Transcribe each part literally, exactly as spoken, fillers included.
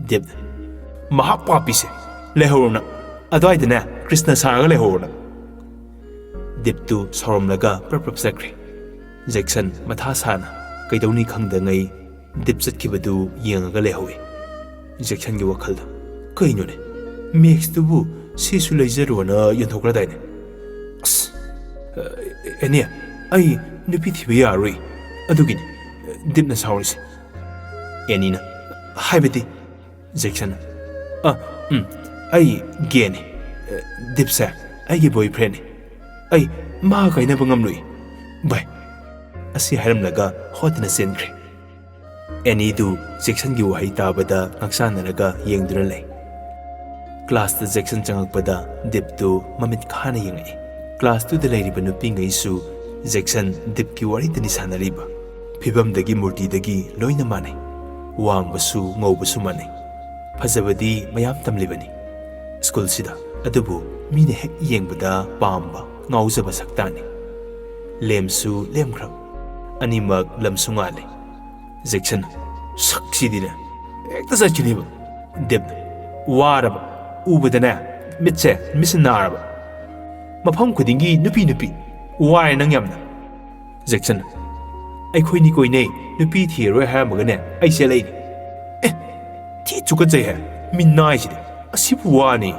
Deep, "ꯃꯍꯥꯛ ꯄꯥꯄꯤꯁꯦ, ꯂꯩꯍꯧꯔꯣ ꯅꯪ꯫ ꯑꯗꯨꯋꯥꯏꯗꯅꯦ ꯀ꯭ꯔꯤꯁꯅ ꯁꯥꯔꯒ ꯂꯩꯍꯧꯔꯣ ꯅꯪ꯫" ꯗꯤꯞꯇꯨ ꯁꯥꯎꯔꯝꯂꯒ ꯄ꯭ꯔꯞ ꯄ꯭ꯔꯞ ꯆꯠꯈ꯭ꯔꯦ꯫ ꯖꯦꯛꯁꯟ ꯃꯊꯥ ꯁꯥꯅ ꯀꯩꯗꯧꯅꯤ ꯈꯪꯗꯉꯩ ꯗꯤꯞ ꯆꯠꯈꯤꯕꯗꯨ ꯌꯦꯡꯉꯒ ꯂꯩꯍꯧꯏ꯫ ꯖꯦꯛꯁꯟꯒꯤ ꯋꯥꯈꯜꯗ, "ꯀꯩꯅꯣꯅꯦ, ꯃꯦꯛꯁꯇꯨꯕꯨ ꯁꯤꯁꯨ ꯂꯩꯖꯔꯣꯅ ꯌꯣꯟꯊꯣꯛꯈ꯭ꯔꯗꯥꯏꯅꯦ? ꯑꯁ, ꯑꯦꯅꯤ, ꯑꯩ ꯅꯨꯄꯤ ꯊꯤꯕ ꯌꯥꯔꯔꯣꯏ, ꯑꯗꯨꯒꯤꯅꯤ ꯗꯤꯞꯅ ꯁꯥꯎꯔꯤꯁꯦ꯫" ꯑꯦꯅꯤꯅ, "ꯍꯥꯏꯕꯗꯤ?" ꯖꯦꯛꯁꯟꯅ, "ꯑ, ꯎꯝ, ꯑꯩ ꯒꯦꯅꯤ꯫ ꯗꯤꯞꯁꯦ ꯑꯩꯒꯤ ꯕꯣꯏꯐ꯭ꯔꯦꯟꯅꯤ꯫ ꯑꯩ ꯃꯥ ꯀꯥꯏꯅꯕ ꯉꯝꯂꯣꯏ, ꯚꯥꯏ꯫" ꯑꯁꯤ ꯍꯥꯏꯔꯝꯂꯒ ꯍꯣꯠꯇꯅ ꯆꯦꯟꯈ꯭ꯔꯦ꯫ ꯑꯦꯅꯤꯗꯨ ꯖꯦꯛꯁꯟꯒꯤ ꯋꯥꯍꯩ ꯇꯥꯕꯗ ꯉꯥꯛꯆꯥꯟꯅꯔꯒ ꯌꯦꯡꯗꯨꯅ ꯂꯩ꯫ ꯀ꯭ꯂꯥꯁꯇ ꯖꯦꯛꯁꯟ ꯆꯪꯉꯛꯄꯗ ꯗꯤꯞꯇꯨ ꯃꯃꯤꯠ ꯈꯥꯅ ꯌꯦꯡꯉꯛꯏ꯫ ꯀ꯭ꯂꯥꯁꯇꯨꯗ ꯂꯩꯔꯤꯕ ꯅꯨꯄꯤꯉꯩꯁꯨ ꯖꯦꯛꯁꯟ ꯗꯤꯞꯀꯤ ꯋꯥꯔꯤꯗꯅꯤ ꯁꯥꯟꯅꯔꯤꯕ꯫ ꯐꯤꯕꯝꯗꯒꯤ ꯃꯨꯔꯇꯤꯗꯒꯤ ꯂꯣꯏꯅ ꯃꯥꯟꯅꯩ꯫ ꯋꯥꯡꯕꯁꯨ ꯉꯧꯕꯁꯨ ꯃꯥꯟꯅꯩ꯫ ꯐꯖꯕꯗꯤ ꯃꯌꯥꯝ ꯇꯝꯂꯤꯕꯅꯤ ꯁ꯭ꯀꯨꯜꯁꯤꯗ꯫ ꯑꯗꯨꯕꯨ ꯃꯤꯅ ꯍꯦꯛ ꯌꯦꯡꯕꯗ ꯄꯥꯝꯕ, ꯉꯥꯎꯖꯕ ꯁꯛꯇꯥꯅꯤ꯫ ꯂꯦꯝꯁꯨ ꯂꯦꯝꯈ꯭ꯔꯕ꯫ ꯑꯅꯤꯃꯛ ꯂꯝꯁꯨ ꯉꯥꯜꯂꯤ꯫ ꯖꯦꯛꯁꯟ, "ꯁꯛꯁꯤꯗꯤꯅꯦ, ꯍꯦꯛꯇ ꯆꯠꯈꯤꯅꯦꯕ꯫" ꯗꯤꯞ, "ꯋꯥꯔꯕ? ꯎꯕꯗꯅꯦ ꯃꯤꯠꯁꯦ, ꯃꯤꯠꯁꯦ ꯅꯥꯔꯕ? ꯃꯐꯝ ꯈꯨꯗꯤꯡꯒꯤ ꯅꯨꯄꯤ, ꯅꯨꯄꯤ꯫ ꯋꯥꯔꯦ ꯅꯪ ꯌꯥꯝꯅ꯫" ꯖꯦꯛꯁꯟ, "ꯑꯩꯈꯣꯏꯅꯤ ꯀꯣꯏꯅꯩ, ꯅꯨꯄꯤ ꯊꯤꯔꯔꯣꯏ ꯍꯥꯏꯔꯝꯃꯒꯅꯦ ꯑꯩ ꯆꯦꯜꯂꯛꯏꯅꯤ꯫ ꯑꯦ, ꯊꯤ ꯆꯨꯀꯠꯆꯩꯍꯦ, ꯃꯤꯅꯥꯏꯁꯤꯗꯤ꯫ ꯑꯁꯤꯕꯨ ꯋꯥꯅꯤ꯫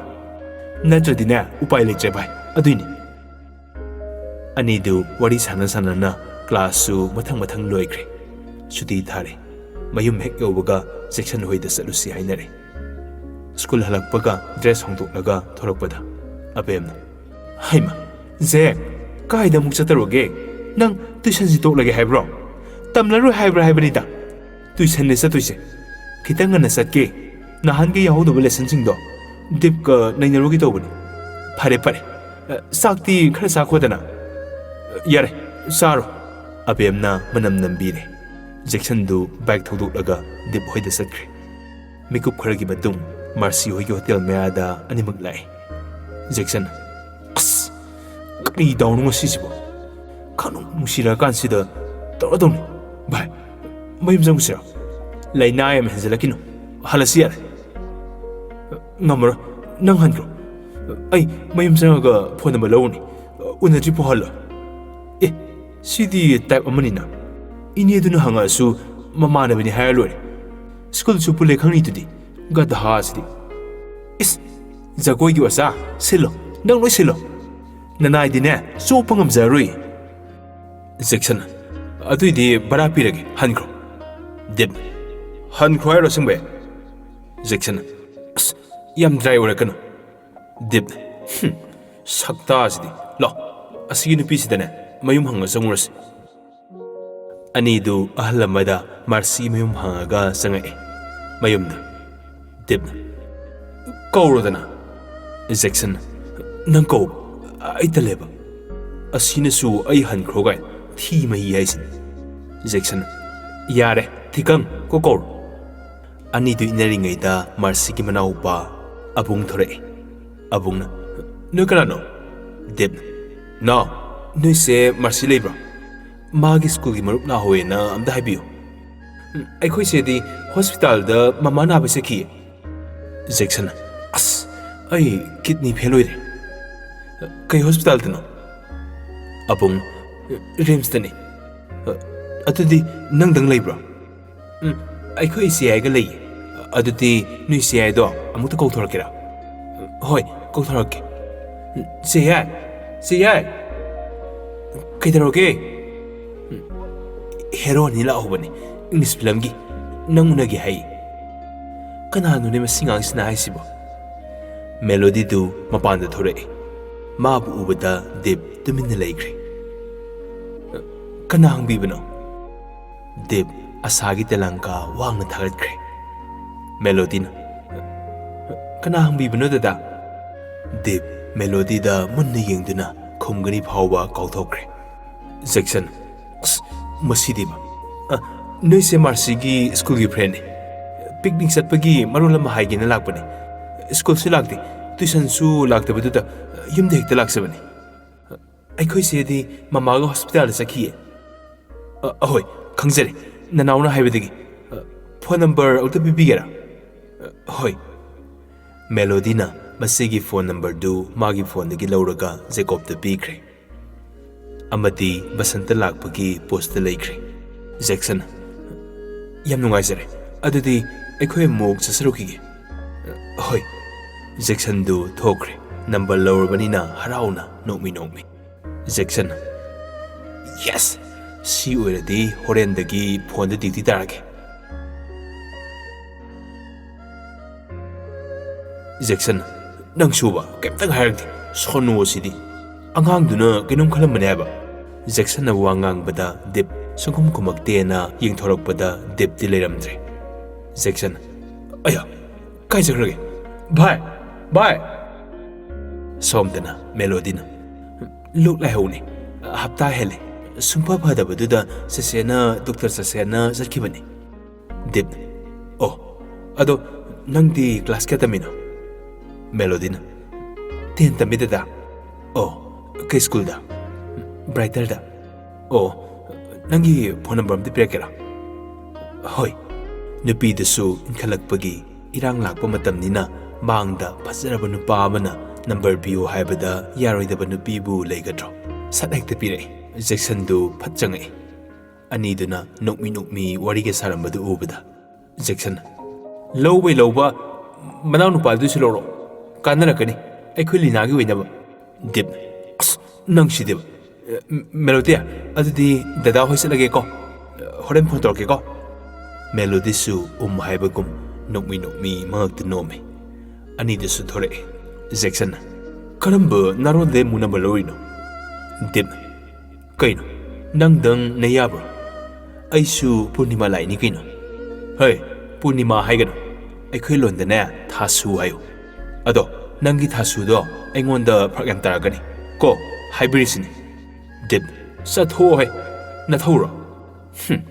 ꯅꯠꯇ꯭ꯔꯗꯤꯅꯦ ꯎꯄꯥꯏ ꯂꯩꯇ꯭ꯔꯦ ꯚꯥꯏ, ꯑꯗꯨꯏꯅꯤ꯫" ꯑꯅꯤꯗꯨ ꯋꯥꯔꯤ ꯁꯥꯟꯅ ꯁꯥꯟꯅꯅ ꯀ꯭ꯂꯥꯁꯁꯨ ꯃꯊꯪ ꯃꯊꯪ ꯂꯣꯏꯈ꯭ꯔꯦ꯫ ꯁꯨꯇꯤ ꯊꯥꯔꯦ꯫ ꯃꯌꯨꯝ ꯍꯦꯛ ꯌꯧꯕꯒ ꯖꯦꯛꯁꯟ ꯍꯣꯏꯗ ꯆꯠꯂꯨꯁꯤ ꯍꯥꯏꯅꯔꯦ꯫ ꯁ꯭ꯀꯨꯜ ꯍꯜꯂꯛꯄꯒ ꯗ꯭ꯔꯦꯁ ꯍꯣꯡꯗꯣꯛꯂꯒ ꯊꯣꯔꯛꯄꯗ ꯑꯕꯦꯝꯅ, "ꯍꯩꯃ, ꯖꯦꯛ, ꯀꯥꯏꯗ ꯑꯃꯨꯛ ꯆꯠꯇꯔꯨꯒꯦ? ꯅꯪ ꯇꯨꯏꯁꯟꯁꯤ ꯇꯣꯛꯂꯒꯦ ꯍꯥꯏꯕ꯭ꯔꯣ? ꯇꯝꯂꯔꯣꯏ ꯍꯥꯏꯕ꯭ꯔꯥ ꯍꯥꯏꯕꯅꯤꯗ?" "ꯇꯨꯏꯁꯟꯅꯦ ꯆꯠꯇꯣꯏꯁꯦ꯫ ꯈꯤꯇꯪ ꯉꯟꯅ ꯆꯠꯀꯦ꯫ ꯅꯍꯥꯟꯒꯤ ꯌꯥꯎꯍꯧꯗꯕ ꯂꯦꯁꯟꯁꯤꯡꯗꯣ ꯗꯤꯞꯀ ꯅꯩꯅꯔꯨꯒꯦ ꯇꯧꯕꯅꯤ꯫" "ꯐꯔꯦ, ꯐꯔꯦ꯫ ꯑ, ꯆꯥꯛꯇꯤ ꯈꯔ ꯆꯥꯈꯣꯗꯅ꯫" "ꯑ, ꯌꯥꯔꯦ, ꯆꯥꯔꯣ꯫" ꯑꯕꯦꯝꯅ ꯃꯅꯝ ꯅꯝꯕꯤꯔꯦ꯫ ꯖꯦꯛꯁꯟꯗꯨ ꯕꯥꯏꯛ ꯊꯧꯗꯣꯛꯂꯒ ꯗꯤꯞ ꯍꯣꯏꯗ ꯆꯠꯈ꯭ꯔꯦ꯫ ꯃꯤꯀꯨꯞ ꯈꯔꯒꯤ ꯃꯇꯨꯡ ꯃꯥꯔꯁꯤ ꯍꯣꯏꯒꯤ ꯍꯣꯇꯦꯜ ꯃꯌꯥꯗ ꯑꯅꯤꯃꯛ ꯂꯥꯛꯏ꯫ ꯖꯦꯛꯁꯟ, "ꯑꯁ, ꯀꯔꯤ ꯗꯥꯎꯅꯣ ꯉꯁꯤꯁꯤꯕꯣ? ꯈꯪꯅꯨꯡ ꯅꯨꯡꯁꯤꯔꯀꯥꯟꯁꯤꯗ ꯇꯧꯔꯗꯧꯅꯤ꯫ ꯚꯥꯏ, ꯃꯌꯨꯝ ꯆꯪꯉꯨꯁꯤꯔꯣ? ꯂꯥꯏꯅꯥ ꯌꯥꯝ ꯍꯦꯟꯖꯜꯂꯛꯈꯤꯅꯨ꯫ ꯍꯜꯂꯁꯤ ꯌꯥꯔꯦ꯫ ꯉꯝꯃꯔꯣꯏ꯫ ꯅꯪ ꯍꯟꯈ꯭ꯔꯣ꯫ ꯑꯩ ꯃꯌꯨꯝ ꯆꯪꯉꯒ ꯐꯣꯟ ꯅꯝꯕꯔ ꯂꯧꯔꯨꯅꯤ꯫ ꯎꯅꯗ꯭ꯔꯤ ꯐꯥꯎ ꯍꯜꯂꯣꯏ꯫ ꯑꯦ, ꯁꯤꯗꯤ ꯇꯥꯏꯞ ꯑꯃꯅꯤꯅ꯫ ꯏꯅꯦꯗꯨꯅ ꯍꯪꯉꯛꯑꯁꯨ ꯃꯃꯥꯟꯅꯕꯅꯤ ꯍꯥꯏꯔ ꯂꯣꯏꯔꯦ꯫ ꯁ꯭ꯀꯨꯜꯁꯨ ꯄꯨꯜꯂꯦ ꯈꯪꯅꯤꯗꯨꯗꯤ꯫ ꯒꯙꯥꯁꯤꯗꯤ꯫ ꯏꯁ, ꯖꯒꯣꯏꯒꯤ ꯑꯣꯖꯥ ꯁꯤꯜꯂꯣ꯫ ꯅꯪ ꯂꯣꯏ ꯁꯤꯜꯂꯣ꯫ ꯅꯅꯥꯏꯗꯤꯅꯦ ꯆꯣꯞꯄ ꯉꯝꯖꯔꯔꯣꯏ꯫ ꯖꯦꯛꯁꯟ, ꯑꯗꯨꯏꯗꯤ ꯚꯔꯥ ꯄꯤꯔꯒꯦ, ꯍꯟꯈ꯭ꯔꯣ꯫ ꯗꯤꯞ, ꯍꯟꯈ꯭ꯔꯣ ꯍꯥꯏꯔꯣ ꯑꯁꯦꯡꯕꯩ? ꯖꯦꯛꯁꯟ, ꯑꯁ, ꯌꯥꯝ ꯗ꯭ꯔꯥꯏ ꯑꯣꯏꯔꯛꯀꯅꯨ꯫ ꯗꯤꯞ, ꯍꯨꯝ, ꯁꯛꯇꯥꯁꯤꯗꯤ꯫ ꯂꯥꯎ, ꯑꯁꯤꯒꯤ ꯅꯨꯄꯤꯁꯤꯗꯅꯦ ꯃꯌꯨꯝ ꯍꯪꯉ ꯆꯪꯉꯨꯔꯁꯤ꯫ ꯑꯅꯤꯗꯨ ꯑꯍꯜ ꯑꯃꯗ ꯃꯥꯔꯁꯤ ꯃꯌꯨꯝ ꯍꯪꯉꯒ ꯆꯪꯉꯛꯑꯦ꯫ ꯃꯌꯨꯝꯗ ꯗꯤꯞꯅ, "ꯀꯧꯔꯣꯗꯅ꯫" ꯖꯦꯛꯁꯟ, "ꯅꯪ ꯀꯧ, ꯑꯩ ꯇꯜꯂꯦꯕ꯫ ꯑꯁꯤꯅꯁꯨ ꯑꯩ ꯍꯟꯈ꯭ꯔꯣ ꯀꯥꯏ ꯊꯤ ꯃꯍꯤ ꯍꯥꯏꯁꯤꯅꯤ꯫" ꯖꯦꯛꯁꯟ, "ꯌꯥꯔꯦ, ꯊꯤꯀꯪ, ꯀꯣꯛ ꯀꯧꯔꯣ꯫" ꯑꯅꯤꯗꯨ ꯏꯟꯅꯔꯤꯉꯩꯗ ꯃꯥꯔꯁꯤꯒꯤ ꯃꯅꯥꯎꯄꯥ ꯑꯕꯨꯡ ꯊꯣꯔꯛꯑꯦ꯫ ꯑꯕꯨꯡꯅ, "ꯅꯣꯏ ꯀꯅꯥꯅꯣ?" ꯗꯤꯞꯅ, "ꯅꯥꯎ, ꯅꯣꯏꯁꯦ ꯃꯥꯔꯁꯤ ꯂꯩꯕ꯭ꯔꯣ? ꯃꯥꯒꯤ ꯁ꯭ꯀꯨꯜꯒꯤ ꯃꯔꯨꯞ ꯅꯥꯍꯧꯋꯦꯅ ꯑꯝꯇ ꯍꯥꯏꯕꯤꯌꯨ꯫" "ꯎꯝ, ꯑꯩꯈꯣꯏ ꯆꯦꯗꯤ ꯍꯣꯁꯄꯤꯇꯥꯜꯗ ꯃꯃꯥ ꯅꯥꯕ ꯆꯠꯈꯤꯌꯦ꯫" ꯖꯦꯛꯁꯟ, "ꯑꯁ, ꯑꯩ ꯀꯤꯗꯅꯤ ꯐꯦꯜ ꯑꯣꯏꯔꯦ꯫" "ꯀꯩ ꯍꯣꯁꯄꯤꯇꯥꯜꯗꯅꯣ?" ꯑꯕꯨꯡ, "ꯔꯤꯝꯁꯇꯅꯤ꯫" "ꯑꯗꯨꯗꯤ ꯅꯪꯗꯪ ꯂꯩꯕ꯭ꯔꯣ?" "ꯎꯝ, ꯑꯩꯈꯣꯏ ꯏꯆꯦ ꯌꯥꯏꯒ ꯂꯩꯌꯦ꯫" "ꯑꯗꯨꯗꯤ ꯅꯣꯏ ꯏꯆꯦ ꯌꯥꯏꯗꯣ ꯑꯃꯨꯛꯇ ꯀꯧꯊꯣꯔꯛꯀꯦꯔꯥ?" "ꯍꯣꯏ, ꯀꯧꯊꯣꯔꯛꯀꯦ꯫" "ꯆꯦ ꯌꯥꯏ, ꯆꯦ ꯌꯥꯏ!" "ꯀꯩꯗꯧꯔꯒꯦ?" "ꯍꯦꯔꯣ ꯑꯅꯤ ꯂꯥꯛꯍꯧꯕꯅꯤ ꯏꯪꯂꯤꯁ ꯐꯤꯂꯝꯒꯤ, ꯅꯪ ꯎꯅꯒꯦ ꯍꯥꯏ꯫" "ꯀꯅꯥꯅꯣꯅꯦ ꯃꯁꯤ ꯉꯥꯡꯁꯤꯅ ꯍꯥꯏꯁꯤꯕꯣ?" ꯃꯦꯂꯣꯗꯤꯗꯨ ꯃꯄꯥꯟꯗ ꯊꯣꯔꯛꯏ꯫ ꯃꯥꯕꯨ ꯎꯕꯗ ꯗꯤꯞ ꯇꯨꯃꯤꯟꯅ ꯂꯩꯈ꯭ꯔꯦ꯫ "ꯀꯅꯥ ꯍꯪꯕꯤꯕꯅꯣ?" ꯗꯤꯞ ꯑꯁꯥꯒꯤ ꯇꯦꯂꯪꯀꯥ ꯋꯥꯡꯅ ꯊꯥꯒꯠꯈ꯭ꯔꯦ꯫ ꯃꯦꯂꯣꯗꯤꯅ, "ꯀꯅꯥ ꯍꯪꯕꯤꯕꯅꯣ, ꯗꯗꯥ?" ꯗꯤꯞ ꯃꯦꯂꯣꯗꯤꯗ ꯃꯨꯟꯅ ꯌꯦꯡꯗꯨꯅ ꯈꯨꯝꯒꯅꯤ ꯐꯥꯎꯕ ꯀꯥꯎꯊꯣꯛꯈ꯭ꯔꯦ꯫ ꯖꯦꯛꯁꯟ, "ꯑꯁ, ꯃꯁꯤꯗꯤꯕ꯫ ꯑ, ꯅꯣꯏꯁꯦ ꯃꯥꯔꯁꯤꯒꯤ ꯁ꯭ꯀꯨꯜꯒꯤ ꯐ꯭ꯔꯦꯟꯅꯤ꯫ ꯄꯤꯛꯅꯤꯛ ꯆꯠꯄꯒꯤ ꯃꯔꯣꯜ ꯑꯃ ꯍꯥꯏꯒꯦꯅ ꯂꯥꯛꯄꯅꯤ꯫ ꯁ꯭ꯀꯨꯜꯁꯨ ꯂꯥꯛꯇꯦ, ꯇ꯭ꯌꯨꯁꯟꯁꯨ ꯂꯥꯛꯇꯕꯗꯨꯗ ꯌꯨꯝꯗ ꯍꯦꯛꯇ ꯂꯥꯛꯆꯕꯅꯤ꯫" "ꯑꯩꯈꯣꯏ ꯆꯦꯗꯤ ꯃꯃꯥꯒ ꯍꯣꯁꯄꯤꯇꯥꯜꯗ ꯆꯠꯈꯤꯌꯦ꯫" "ꯑ, ꯑꯍꯣꯏ, ꯈꯪꯖꯔꯦ꯫ ꯅꯅꯥꯎꯅ ꯍꯥꯏꯕꯗꯒꯤ꯫ ꯑ, ꯐꯣꯟ ꯅꯝꯕꯔ ꯑꯝꯇ ꯄꯤꯕꯤꯒꯦꯔꯥ?" "ꯑ, ꯍꯣꯏ꯫" ꯃꯦꯂꯣꯗꯤꯅ ꯃꯁꯤꯒꯤ ꯐꯣꯟ ꯅꯝꯕꯔꯗꯨ ꯃꯥꯒꯤ ꯐꯣꯟꯗꯒꯤ ꯂꯧꯔꯒ ꯖꯦꯀꯣꯕꯇ ꯄꯤꯈ꯭ꯔꯦ꯫ ꯑꯃꯗꯤ ꯕꯁꯟꯇ ꯂꯥꯛꯄꯒꯤ ꯄꯣꯁꯇ ꯂꯩꯈ꯭ꯔꯦ꯫ ꯖꯦꯛꯁꯟ, "ꯌꯥꯝ ꯅꯨꯡꯉꯥꯏꯖꯔꯦ꯫ ꯑꯗꯨꯗꯤ ꯑꯩꯈꯣꯏ ꯑꯃꯨꯛ ꯆꯠꯆꯔꯨꯈꯤꯒꯦ꯫" "ꯍꯣꯏ꯫" ꯖꯦꯛꯁꯟꯗꯨ ꯊꯣꯛꯈ꯭ꯔꯦ꯫ ꯅꯝꯕꯔ ꯂꯧꯔꯕꯅꯤꯅ ꯍꯔꯥꯎꯅ ꯅꯣꯛꯃꯤ ꯅꯣꯛꯃꯤ꯫ Jackson, "yes! ꯁꯤ ꯑꯣꯏꯔꯗꯤ ꯍꯣꯔꯦꯟꯗꯒꯤ ꯐꯣꯟꯗ ꯗ꯭ꯌꯨꯇꯤ ꯇꯥꯔꯒꯦ꯫" ꯖꯦꯛꯁꯟ, "ꯅꯪꯁꯨꯕ ꯀꯩꯝꯇꯪ ꯍꯥꯏꯔꯛꯇꯦ, ꯁꯣꯅꯣ ꯑꯁꯤꯗꯤ꯫ ꯑꯉꯥꯡꯗꯨꯅ ꯀꯩꯅꯣꯝ ꯈꯜꯂꯝꯕꯅꯦ ꯍꯥꯏꯕ꯫" ꯖꯦꯛꯁꯟꯅ ꯋꯥ ꯉꯥꯡꯕꯗ ꯗꯤꯞ ꯁꯨꯡꯈꯨꯝ ꯈꯨꯝꯃꯛꯇꯦꯅ ꯌꯦꯡꯊꯣꯔꯛꯄꯗ ꯗꯤꯞꯇꯤ ꯂꯩꯔꯝꯗ꯭ꯔꯦ꯫ ꯖꯦꯛꯁꯟ, "ꯑꯌꯥ, ꯀꯥꯏ ꯆꯠꯈ꯭ꯔꯒꯦ? ꯚꯥꯏ, ꯚꯥꯏ!" ꯁꯣꯝꯗꯅ ꯃꯦꯂꯣꯗꯤꯅ, "ꯂꯣꯛ ꯂꯥꯏꯍꯧꯅꯤ, ꯍꯞꯇꯥ ꯍꯦꯜꯂꯦ꯫ ꯁꯨꯡꯐ ꯐꯗꯕꯗꯨꯗ ꯆꯦꯆꯦꯅ ꯗꯣꯛꯇꯔ ꯆꯠꯁꯦꯅ ꯆꯠꯈꯤꯕꯅꯤ꯫" ꯗꯤꯞ, "ꯑꯣ, ꯑꯗꯣ ꯅꯪꯗꯤ ꯀ꯭ꯂꯥꯁ ꯀꯌꯥ ꯇꯝꯃꯤꯅꯣ?" ꯃꯦꯂꯣꯗꯤꯅ, "ꯇꯦꯟ ꯇꯝꯃꯤ, ꯗꯗꯥ꯫" "ꯑꯣ, ꯀꯩ ꯁ꯭ꯀꯨꯜꯗ?" "ꯕ꯭ꯔꯥꯏꯇꯔꯗ꯫" "ꯑꯣ, ꯅꯪꯒꯤ ꯐꯣꯟ ꯅꯝꯕꯔ ꯑꯝꯇ ꯄꯤꯔꯛꯀꯦꯔꯥ?" "ꯍꯣꯏ꯫" ꯅꯨꯄꯤꯗꯨꯁꯨ ꯏꯟꯈꯠꯂꯛꯄꯒꯤ ꯏꯔꯥꯡ ꯂꯥꯛꯄ ꯃꯇꯝꯅꯤꯅ ꯃꯥꯡꯗ ꯐꯖꯔꯕ ꯅꯨꯄꯥ ꯑꯃꯅ ꯅꯝꯕꯔ ꯄꯤꯌꯨ ꯍꯥꯏꯕꯗ ꯌꯥꯔꯣꯏꯗꯕ ꯅꯨꯄꯤꯕꯨ ꯂꯩꯒꯗ꯭ꯔꯣ? ꯁꯠ ꯍꯦꯛꯇ ꯄꯤꯔꯛꯏ꯫ ꯖꯦꯛꯁꯟꯗꯨ ꯐꯠ ꯆꯪꯉꯛꯏ꯫ ꯑꯅꯤꯗꯨꯅ ꯅꯣꯛꯃꯤ ꯅꯣꯛꯃꯤ ꯋꯥꯔꯤꯒ ꯁꯥꯔꯝꯕꯗꯨ ꯎꯕꯗ ꯖꯦꯛꯁꯟ, "ꯂꯧꯕꯩ ꯂꯧꯕ, ꯃꯅꯥꯎꯅꯨꯄꯥꯗꯨꯁꯨ ꯂꯧꯔꯣ, ꯀꯥꯟꯅꯔꯛꯀꯅꯤ ꯑꯩꯈꯣꯏ ꯂꯤꯅꯥꯒꯤ ꯑꯣꯏꯅꯕ꯫" ꯗꯤꯞ, "ꯑꯁ, ꯅꯪꯁꯤꯗꯤꯕ꯫ ꯑꯦ, ꯃꯦꯂꯣꯗꯤ, ꯑꯗꯨꯗꯤ ꯗꯗꯥ ꯍꯣꯏ ꯆꯠꯂꯒꯦꯀꯣ꯫ ꯍꯣꯔꯦꯟ ꯐꯣꯟ ꯇꯧꯔꯛꯀꯦꯀꯣ꯫" ꯃꯦꯂꯣꯗꯤꯁꯨ ꯎꯝ ꯍꯥꯏꯕꯒꯨꯝ ꯅꯣꯛꯃꯤ ꯅꯣꯛꯃꯤ ꯃꯉꯛꯇ ꯅꯣꯝꯃꯤ꯫ ꯑꯅꯤꯗꯨꯁꯨ ꯊꯣꯔꯛꯑꯦ꯫ ꯖꯦꯛꯁꯟꯅ, "ꯀꯔꯝꯕ ꯅꯥꯔꯣꯟꯗꯩ ꯑꯃꯨꯛ ꯅꯝꯕꯔ ꯂꯧꯔꯤꯅꯣ?" ꯗꯤꯞ, "ꯀꯩꯅꯣ? ꯅꯪꯗꯪ ꯅꯌꯥꯕ꯭ꯔꯣ? ꯑꯩꯁꯨ ꯄꯨꯔꯅꯤꯃꯥ ꯂꯥꯛꯏꯅꯤ ꯀꯩꯅꯣ꯫" "ꯍꯩ, ꯄꯨꯔꯅꯤꯃꯥ ꯍꯥꯏꯒꯅꯨ꯫ ꯑꯩꯈꯣꯏ ꯂꯣꯟꯗꯅꯦ ꯊꯥꯁꯨ ꯍꯥꯏꯌꯨ꯫ ꯑꯗꯣ ꯅꯪꯒꯤ ꯊꯥꯁꯨꯗꯣ ꯑꯩꯉꯣꯟꯗ ꯐꯔꯛ ꯌꯥꯝ ꯇꯥꯔꯛꯀꯅꯤ ꯀꯣ, ꯍꯥꯏꯕꯤꯔꯤꯁꯤꯅꯤ꯫" ꯗꯤꯞ, "ꯆꯠꯊꯣꯛꯑꯣꯍꯦ, ꯅꯊꯧꯔꯣ?" ꯍꯨꯝ,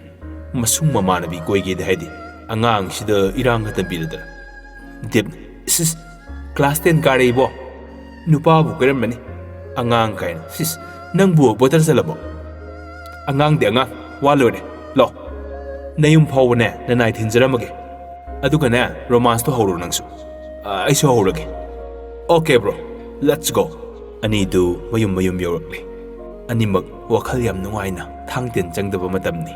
ꯃꯁꯨꯡ ꯃꯃꯥꯟꯅꯕꯤ ꯀꯣꯏꯒꯦꯗꯤ ꯍꯥꯏꯗꯤ ꯑꯉꯥꯡꯁꯤꯗ ꯏꯔꯥꯡꯒ ꯇꯝꯕꯤꯔꯗꯅ꯫ ꯗꯤꯞ, "ꯏꯁ, ꯏꯁ, ꯀ꯭ꯂꯥꯁ ꯇꯦꯟ ꯀꯥꯔꯦ ꯏꯕꯣ꯫ ꯅꯨꯄꯥꯕꯨ ꯀꯣꯏꯔꯝꯃꯅꯤ꯫ ꯑꯉꯥꯡ ꯀꯥꯏꯅ, ꯁꯤꯁ, ꯅꯪꯕꯨ ꯕꯣꯇꯜ ꯆꯜꯂꯕꯣ? ꯑꯉꯥꯡꯗꯤ ꯑꯉꯥꯡ, ꯋꯥ ꯂꯣꯏꯔꯦ꯫ ꯂꯥꯛꯑꯣ, ꯅꯌꯨꯝ ꯐꯥꯎꯕꯅꯦ ꯅꯅꯥꯏ ꯊꯤꯟꯖꯔꯝꯃꯒꯦ꯫ ꯑꯗꯨꯒꯅꯦ, ꯔꯣꯃꯥꯟꯁꯇꯣ ꯍꯧꯔꯣ ꯅꯪꯁꯨ꯫ ꯑ, ꯑꯩꯁꯨ ꯍꯧꯔꯒꯦ꯫ Okay bro, let's go꯫ ꯑꯅꯤꯗꯨ ꯃꯌꯨꯝ ꯃꯌꯨꯝ ꯌꯧꯔꯛꯂꯦ꯫ ꯑꯅꯤꯃꯛ ꯋꯥꯈꯜ ꯌꯥꯝ ꯅꯨꯡꯉꯥꯏꯅ ꯊꯥꯡ ꯇꯤꯟ ꯆꯪꯗꯕ ꯃꯇꯝꯅꯤ꯫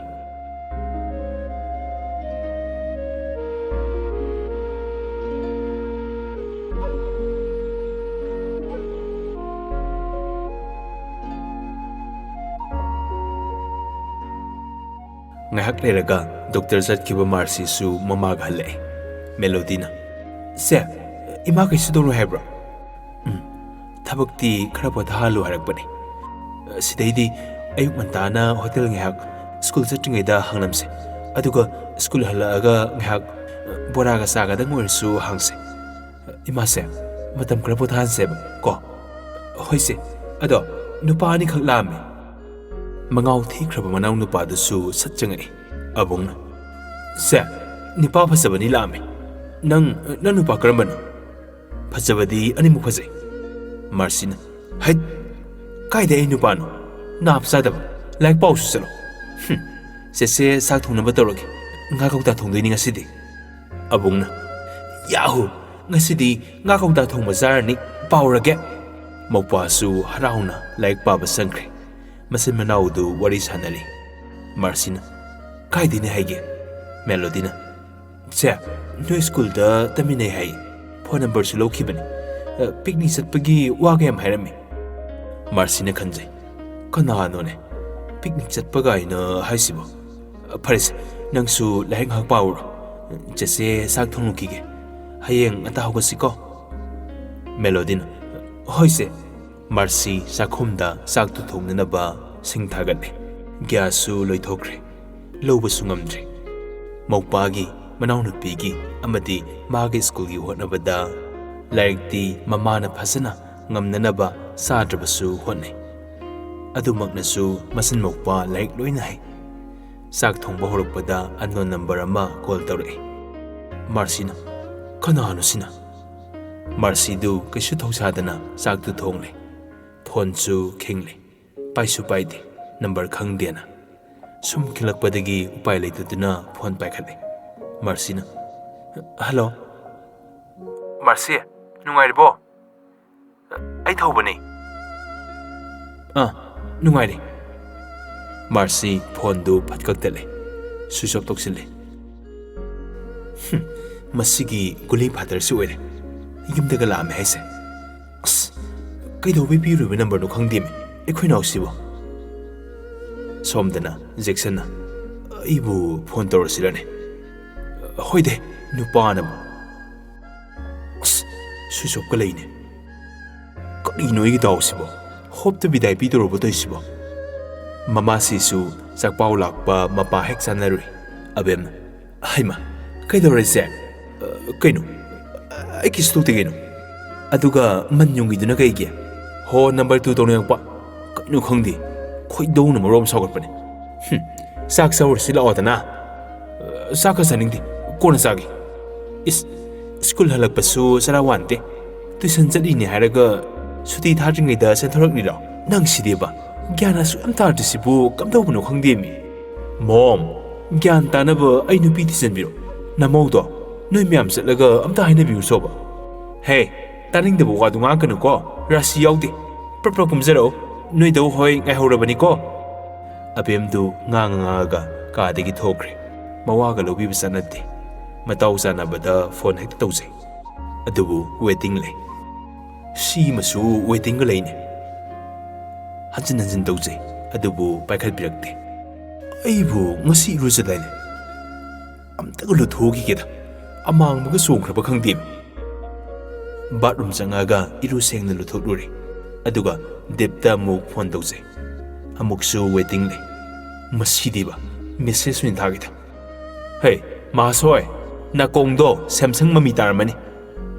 ꯉꯥꯏꯍꯥꯛ ꯂꯩꯔꯒ ꯗꯣꯛꯇꯔ ꯆꯠꯈꯤꯕ ꯃꯥꯔꯁꯤꯁꯨ ꯃꯃꯥꯒ ꯍꯜꯂꯛꯑꯦ꯫ ꯃꯦꯂꯣꯗꯤꯅ, "ꯁꯦ, ꯏꯃꯥ ꯀꯩꯁꯨ ꯇꯧꯔꯣꯏ ꯍꯥꯏꯕ꯭ꯔꯣ?" "ꯎꯝ, ꯊꯕꯛꯇꯤ ꯈꯔ ꯄꯣꯊꯥꯍꯜꯂꯨ ꯍꯥꯏꯔꯛꯄꯅꯦ꯫ ꯁꯤꯗꯩꯗꯤ ꯑꯌꯨꯛ ꯉꯟꯇꯥꯅ ꯍꯣꯇꯦꯜ ꯉꯥꯏꯍꯥꯛ ꯁ꯭ꯀꯨꯜ ꯆꯠꯇ꯭ꯔꯤꯉꯩꯗ ꯍꯥꯡꯂꯝꯁꯦ꯫ ꯑꯗꯨꯒ ꯁ꯭ꯀꯨꯜ ꯍꯜꯂꯛꯑꯒ ꯉꯥꯏꯍꯥꯛ ꯕꯣꯔꯥꯒ ꯆꯥꯒꯗꯪ ꯑꯣꯏꯔꯁꯨ ꯍꯥꯡꯁꯦ꯫ ꯏꯃꯥꯁꯦ, ꯃꯇꯝ ꯈꯔ ꯄꯣꯊꯥꯍꯟꯁꯦꯕ ꯀꯣ?" "ꯍꯣꯏꯁꯦ, ꯑꯗꯣ ꯅꯨꯄꯥ ꯑꯅꯤꯈꯛ ꯂꯥꯛꯑꯝꯃꯦ꯫" ꯃꯉꯥꯎ ꯊꯤꯈ꯭ꯔꯕ ꯃꯅꯥꯎ ꯅꯨꯄꯥꯗꯨꯁꯨ ꯁꯠ ꯆꯪꯉꯛꯏ꯫ ꯑꯕꯨꯡꯅ, "ꯁꯦ, ꯅꯨꯄꯥ ꯐꯖꯕꯅꯤ ꯂꯥꯛꯑꯝꯃꯦ꯫ ꯅꯪ, ꯅꯪ ꯅꯨꯄꯥ ꯀꯔꯝꯕꯅꯣ? ꯐꯖꯕꯗꯤ ꯑꯅꯤꯃꯛ ꯐꯖꯩ꯫" ꯃꯥꯔꯁꯤꯅ, "ꯍꯩꯠ! ꯀꯥꯏꯗ ꯑꯩ ꯅꯨꯄꯥꯅꯣ? ꯅꯥꯞ ꯆꯥꯗꯕ꯫ ꯂꯥꯏꯔꯤꯛ ꯄꯥꯎꯁꯨ ꯆꯠꯂꯣ꯫ ꯍꯨꯝ, ꯆꯦꯆꯦ ꯆꯥꯛ ꯊꯣꯡꯅꯕ ꯇꯧꯔꯒꯦ꯫ ꯉꯥ ꯀꯧꯇꯥ ꯊꯣꯡꯗꯣꯏꯅꯤ ꯉꯁꯤꯗꯤ꯫" ꯑꯕꯨꯡꯅ, "ꯌꯥꯍꯨ! ꯉꯁꯤꯗꯤ ꯉꯥ ꯀꯧꯇꯥ ꯊꯣꯡꯕ ꯆꯥꯔꯅꯤ꯫ ꯄꯥꯎꯔꯒꯦ꯫" ꯃꯧꯄ꯭ꯋꯥꯁꯨ ꯍꯔꯥꯎꯅ ꯂꯥꯏꯔꯤꯛ ꯄꯥꯕ ꯆꯪꯈ꯭ꯔꯦ꯫ ꯃꯆꯤꯟ ꯃꯅꯥꯎꯗꯨ ꯋꯥꯔꯤ ꯁꯥꯟꯅꯔꯤ꯫ ꯃꯥꯔꯁꯤꯅ, "ꯀꯥꯏꯗꯩꯅꯦ ꯍꯥꯏꯒꯦ?" ꯃꯦꯂꯣꯗꯤꯅ, "ꯁꯦ, ꯅꯣꯏ ꯁ꯭ꯀꯨꯜꯗ ꯇꯝꯃꯤꯟꯅꯩ ꯍꯥꯏ꯫ ꯐꯣꯟ ꯅꯝꯕꯔꯁꯨ ꯂꯧꯈꯤꯕꯅꯤ꯫ ꯑ, ꯄꯤꯛꯅꯤꯛ ꯆꯠꯄꯒꯤ ꯋꯥꯒ ꯌꯥꯝ ꯍꯥꯏꯔꯝꯃꯤ꯫" ꯃꯥꯔꯁꯤꯅ ꯈꯟꯖꯩ, "ꯀꯅꯥꯅꯣꯅꯦ ꯄꯤꯛꯅꯤꯛ ꯆꯠꯄ ꯀꯥꯏꯅ ꯍꯥꯏꯁꯤꯕꯣ? ꯑ, ꯐꯔꯦꯁꯦ, ꯅꯪꯁꯨ ꯂꯥꯏꯔꯤꯛ ꯉꯥꯏꯍꯥꯛ ꯄꯥꯎꯔꯣ꯫ ꯆꯦꯆꯦ ꯆꯥꯛ ꯊꯣꯡꯂꯨꯈꯤꯒꯦ꯫ ꯍꯌꯦꯡ ꯉꯟꯇꯥ ꯍꯧꯒꯠꯁꯤꯀꯣ꯫" ꯃꯦꯂꯣꯗꯤꯅ, "ꯍꯣꯏꯁꯦ꯫" ꯃꯥꯔꯁꯤ ꯆꯥꯛꯈꯨꯝꯗ ꯆꯥꯛꯇꯨ ꯊꯣꯡꯅꯅꯕ ꯁꯤꯡ ꯊꯥꯒꯠꯂꯦ꯫ ꯒ꯭ꯌꯥꯁꯁꯨ ꯂꯣꯏꯊꯣꯛꯈ꯭ꯔꯦ꯫ ꯂꯧꯕꯁꯨ ꯉꯝꯗ꯭ꯔꯦ꯫ ꯃꯧꯄꯥꯒꯤ, ꯃꯅꯥꯎꯅꯨꯄꯤꯒꯤ ꯑꯃꯗꯤ ꯃꯥꯒꯤ ꯁ꯭ꯀꯨꯜꯒꯤ ꯍꯣꯠꯅꯕꯗ ꯂꯥꯏꯔꯤꯛꯇꯤ ꯃꯃꯥꯅ ꯐꯖꯅ ꯉꯝꯅꯅꯕ ꯆꯥꯗ꯭ꯔꯕꯁꯨ ꯍꯣꯠꯅꯩ꯫ ꯑꯗꯨꯃꯛꯅꯁꯨ ꯃꯆꯤꯟ ꯃꯧꯄꯥ ꯂꯥꯏꯔꯤꯛ ꯂꯣꯏꯅ ꯍꯩ꯫ ꯆꯥꯛ ꯊꯣꯡꯕ ꯍꯧꯔꯛꯄꯗ unknown number ꯑꯃ call ꯇꯧꯔꯛꯏ꯫ ꯃꯥꯔꯁꯤꯅ, "ꯀꯅꯥꯅꯣ ꯁꯤꯅ?" ꯃꯥꯔꯁꯤꯗꯨ ꯀꯩꯁꯨ ꯊꯧꯁꯥꯗꯅ ꯆꯥꯛꯇꯨ ꯊꯣꯡꯂꯦ꯫ ꯐꯣꯟꯁꯨ ꯈꯤꯡꯂꯦ꯫ ꯄꯥꯏꯁꯨ ꯄꯥꯏꯗꯦ, ꯅꯝꯕꯔ ꯈꯪꯗꯦꯅ꯫ ꯁꯨꯝ ꯈꯤꯡꯂꯛꯄꯗꯒꯤ ꯎꯄꯥꯏ ꯂꯩꯇꯗꯨꯅ ꯐꯣꯟ ꯄꯥꯏꯈꯠꯂꯦ꯫ ꯃꯥꯔꯁꯤꯅ, "ꯍꯜꯂꯣ꯫ ꯃꯥꯔꯁꯤ, ꯅꯨꯡꯉꯥꯏꯔꯤꯕꯣ? ꯑꯩ ꯊꯧꯕꯅꯤ꯫" "ꯑꯥ, ꯅꯨꯡꯉꯥꯏꯔꯤ꯫" ꯃꯥꯔꯁꯤ ꯐꯣꯟꯗꯨ ꯐꯠ ꯀꯛꯊꯠꯂꯦ, ꯁ꯭ꯋꯤꯆ ꯑꯣꯐ ꯇꯧꯁꯤꯜꯂꯦ꯫ "ꯍꯨꯝ, ꯃꯁꯤꯒꯤ ꯒꯨꯂꯤ ꯐꯥꯗꯔꯁꯤ ꯑꯣꯏꯔꯦ꯫ ꯌꯨꯝꯗꯒ ꯂꯥꯛꯑꯝꯃꯦ ꯍꯥꯏꯁꯦ꯫ ꯑꯁ, ꯀꯩꯗꯧꯕꯩ ꯄꯤꯔꯨꯕ ꯅꯝꯕꯔꯅꯣ ꯈꯪꯗꯦꯃꯤ ꯑꯩꯈꯣꯏ ꯅꯥꯎꯁꯤꯕꯣ꯫" ꯁꯣꯝꯗꯅ ꯖꯦꯛꯁꯟꯅ, "ꯑꯩꯕꯨ ꯐꯣꯟ ꯇꯧꯔꯁꯤꯔꯅꯦ? ꯍꯣꯏꯗꯦ, ꯅꯨꯄꯥꯅꯕꯨ꯫" ꯑꯁ, ꯁ꯭ꯋꯤꯆ ꯑꯣꯐꯀ ꯂꯩꯅꯦ꯫ ꯀꯔꯤꯅꯣ ꯑꯩꯒꯤ ꯗꯥꯎꯁꯤꯕꯣ? ꯍꯣꯞꯇ ꯕꯤꯗꯥꯏ ꯄꯤꯗꯧꯔꯕꯣ ꯇꯧꯔꯤꯁꯤꯕꯣ? ꯃꯃꯥꯁꯤꯁꯨ ꯆꯥꯛꯄꯥꯎ ꯂꯥꯛꯄ ꯃꯄꯥ ꯍꯦꯛ ꯆꯥꯅꯔꯨꯏ꯫ ꯑꯕꯦꯝꯅ, "ꯍꯩꯃ, ꯀꯩꯗꯧꯔꯦ ꯏꯆꯦ? ꯑ, ꯀꯩꯅꯣ? ꯑ, ꯑꯩ ꯀꯤꯁ ꯇꯧꯗꯦ ꯀꯩꯅꯣ꯫ ꯑꯗꯨꯒ ꯃꯟ ꯌꯨꯡꯉꯤꯗꯨꯅ ꯀꯩꯒꯤ? ꯍꯣ, ꯅꯝꯕꯔ ꯇꯨ ꯇꯧꯅꯤꯡꯉꯛꯄ? ꯀꯩꯅꯣ ꯈꯪꯗꯦ꯫ ꯈꯣꯏꯗꯧꯅ ꯃꯔꯣꯝ ꯁꯥꯎꯒꯠꯄꯅꯦ꯫ ꯍꯨꯝ, ꯆꯥꯛ ꯆꯥꯔꯨꯔꯁꯤ ꯂꯥꯛꯑꯣꯗꯅ꯫" "ꯑ, ꯆꯥꯛꯀ ꯆꯥꯅꯤꯡꯗꯦ, ꯀꯣꯟꯅ ꯆꯥꯒꯦ꯫" "ꯏꯁ, ꯁ꯭ꯀꯨꯜ ꯍꯜꯂꯛꯄꯁꯨ ꯆꯔꯥ ꯋꯥꯟꯗꯦ꯫ ꯇꯨꯏꯁꯟ ꯆꯠꯂꯤꯅꯦ ꯍꯥꯏꯔꯒ ꯁꯨꯇꯤ ꯊꯥꯗ꯭ꯔꯤꯉꯩꯗ ꯆꯦꯟꯊꯣꯔꯛꯂꯤꯔꯣ? ꯅꯪ ꯁꯤꯗꯤꯕ꯫ ꯒ꯭ꯌꯥꯟ ꯑꯁꯨꯛ ꯌꯥꯝ ꯇꯥꯗ꯭ꯔꯤꯁꯤꯕꯨ ꯀꯝꯗꯧꯕꯅꯣ ꯈꯪꯗꯦꯃꯤ꯫" "ꯃꯣꯝ, ꯒ꯭ꯌꯥꯟ ꯇꯥꯅꯕ ꯑꯩ ꯅꯨꯄꯤ ꯊꯤꯖꯤꯟꯕꯤꯔꯣ꯫ ꯅꯃꯧꯗꯣ ꯅꯣꯏ ꯃꯌꯥꯝ ꯆꯠꯂꯒ ꯑꯝꯇ ꯍꯥꯏꯅꯕꯤꯔꯨꯆꯣꯕ꯫" "ꯍꯦ, ꯇꯥꯅꯤꯡꯗꯕ ꯋꯥꯗꯨ ꯉꯥꯡꯉꯛꯀꯅꯨꯀꯣ, ꯔꯥꯁꯤ ꯌꯥꯎꯗꯦ꯫ ꯄ꯭ꯔꯞ ꯄ꯭ꯔꯞ ꯀꯨꯝꯖꯔꯛꯎ, ꯅꯣꯏꯗꯧ ꯍꯣꯏ ꯉꯥꯏꯍꯧꯔꯕꯅꯤꯀꯣ꯫" ꯑꯕꯦꯝꯗꯨ ꯉꯥꯡꯉ ꯉꯥꯡꯉꯒ ꯀꯥꯗꯒꯤ ꯊꯣꯛꯈ꯭ꯔꯦ꯫ ꯃꯋꯥꯒ ꯂꯧꯕꯤꯕ ꯆꯠꯅꯗꯦ꯫ ꯃꯇꯥꯎ ꯆꯥꯟꯅꯕꯗ ꯐꯣꯟ ꯍꯦꯛꯇ ꯇꯧꯖꯩ꯫ ꯑꯗꯨꯕꯨ ꯋꯦꯇꯤꯡ ꯂꯩ꯫ ꯁꯤꯃꯁꯨ ꯋꯦꯇꯤꯡꯒ ꯂꯩꯅꯦ꯫ ꯍꯟꯖꯤꯟ ꯍꯟꯖꯤꯟ ꯇꯧꯖꯩ, ꯑꯗꯨꯕꯨ ꯄꯥꯏꯈꯠꯄꯤꯔꯛꯇꯦ꯫ ꯑꯩꯕꯨ ꯉꯁꯤ ꯏꯔꯨꯖꯗꯥꯏꯅꯦ? ꯑꯝꯇꯒ ꯂꯨꯊꯣꯛꯈꯤꯒꯦꯗ, ꯑꯃꯥꯡꯕꯒ ꯆꯣꯡꯈ꯭ꯔꯕ ꯈꯪꯗꯦ꯫ ꯕꯥꯠꯔꯨꯝ ꯆꯪꯉꯛꯑꯒ ꯏꯔꯨ ꯁꯦꯡꯅ ꯂꯨꯊꯣꯛꯂꯨꯔꯦ, ꯑꯗꯨꯒ ꯗꯤꯞꯇ ꯑꯃꯨꯛ ꯐꯣꯟ ꯇꯧꯖꯩ꯫ ꯑꯃꯨꯛꯁꯨ ꯋꯦꯇꯤꯡ ꯂꯩ꯫ ꯃꯁꯤꯗꯤꯕ, ꯃꯦꯁꯦꯖ ꯑꯣꯏꯅ ꯊꯥꯒꯦꯗ꯫ "ꯍꯦ, ꯃꯍꯥꯁꯣꯏ, ꯅꯥꯀꯣꯡꯗꯣ ꯁꯦꯝꯁꯪ ꯃꯃꯤ ꯇꯥꯔꯝꯃꯅꯤ꯫